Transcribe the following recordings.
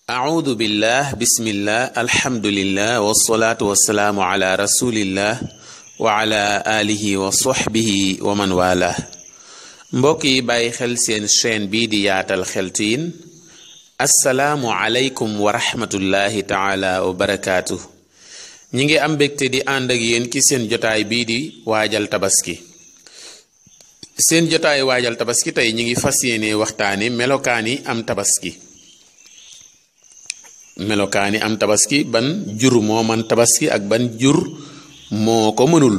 أعوذ بالله بسم الله الحمد لله والصلاة والسلام على رسول الله وعلى آله وصحبه ومن والاه mbokk yi bàyyi xel seen chaîne bii di yaatal xeltiin assalaamu aleykum wa rahmatullahi taala wa barakaatu ñi ngi am mbégte di ànd ak yéen ci seen jotaay bii di waajal tabaski seen jotaay waajal tabaski tey ñi ngi fas yéene waxtaani melokaani am tabaski ban jur moo man tabaski ak ban jur moo ko mënul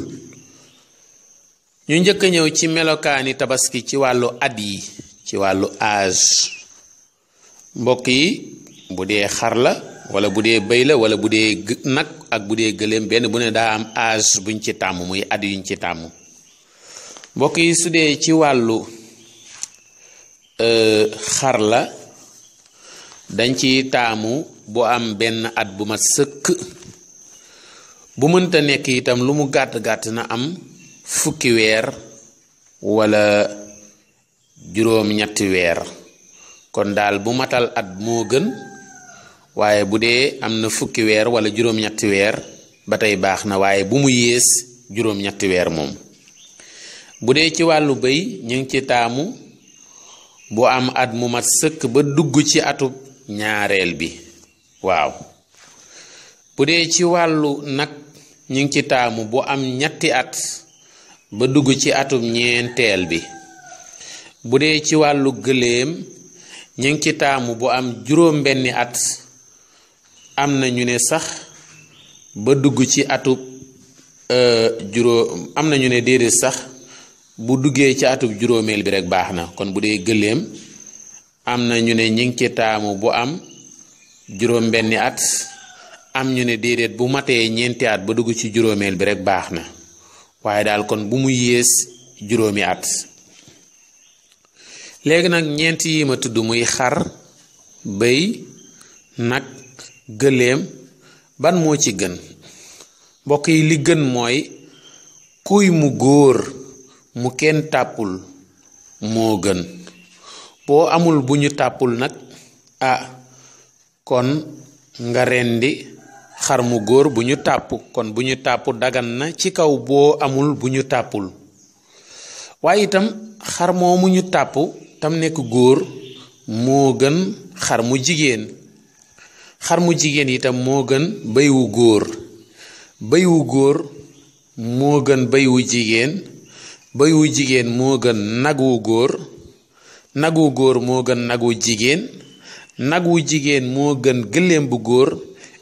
ñu njëkk a ñëw ci melokaani tabaski ci wàllu at yi ci wàllu âge mbokk yi bu dee xar la wala bu dee bëy la wala bu dee nag ak bu dee gëléem benn bu ne daa am âge buñ ci tàmm muy at yuñ ci tàmm mbokk yi su dee ci wàllu xar la dañ ci taamu bu am benn at bu mat sëkk bu mënta nekk itam lu mu gàtt-gàtt na am fukki weer wala juróom-ñetti weer kon daal bu matal at moo gën waaye bu dee am na fukki weer wala juróom-ñetti weer ba tey baax na waaye bu mu yées juróom-ñetti weer moom bu dee ci wàllu bëy ñu ngi ci taamu bu am at mu mat sëkk ba dugg ci atub ñaareel bi waaw bu dee ci wàllu nag ñu ngi ci taamu bu am ñetti at ba dugg ci atub ñeenteel bi bu dee ci wàllu gëléem ñu ngi ci taamu bu am juróom-benni at am na ñu ne sax ba dugg ci atub am na ñu ne déedéet sax bu duggee ci atub juróomeel bi rek baax na kon bu dee gëléem am na ñu ne ñu ngi ci taamu bu am juróom-benni at am ñu ne déedéet bu matee ñeenti at ba dugg ci juróomeel bi rek baax na waaye daal kon bu mu yées juróomi at léegi nag ñeent yi ma tudd muy xar bëy nag gëléem ban moo ci gën mbokk yi li gën mooy kuy mu góor mu kenn tàppul moo gën boo amul bu ñu tàppul nag kon nga rendi xar mu góor bu ñu tàpp kon bu ñu tàpp dagan na ci kaw boo amul bu ñu tàppul waaye itam xar moomu ñu tàpp tam nekk góor moo gën xar mu jigéen itam moo gën bëy wu góor bëy wu góor moo gën bëy wu jigéen bëy wu jigéen moo gën nag wu góor nag wu góor moo gën nag wu jigéen nag wu jigéen moo gën gëléem bu góor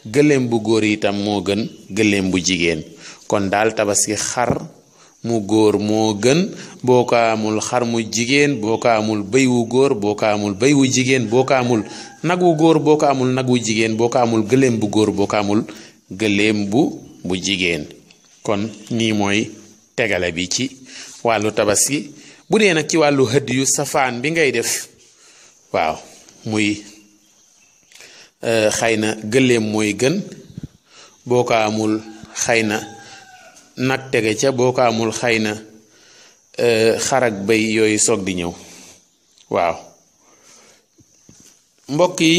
gëléem bu góor itam moo gën gëléem bu jigéen kon daal tabaski xar mu góor moo gën boo ko amul xar mu jigéen boo ko amul bëy wu góor boo ko amul bëy wu jigéen boo ko amul nag wu góor boo ko amul nag wu jigéen boo ko amul gëléem bu góor boo ko amul gëléem bu jigéen kon nii mooy tegale bi ci wàllu tabaski bu dee nag ci wàllu hëdd yu safaan bi ngay def waaw muy xëy na gëléem mooy gën boo ko amul xëy na nag tege ca boo ko amul xëy na xar ak bëy yooyu soog di ñëw waaw mbokk yi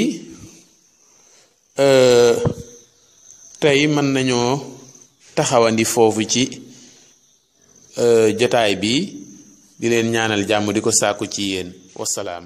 tey mën nañoo taxawandi foofu ci jotaay bi di leen ñaanal jàmm di ko sàkku ci yéen wasalaam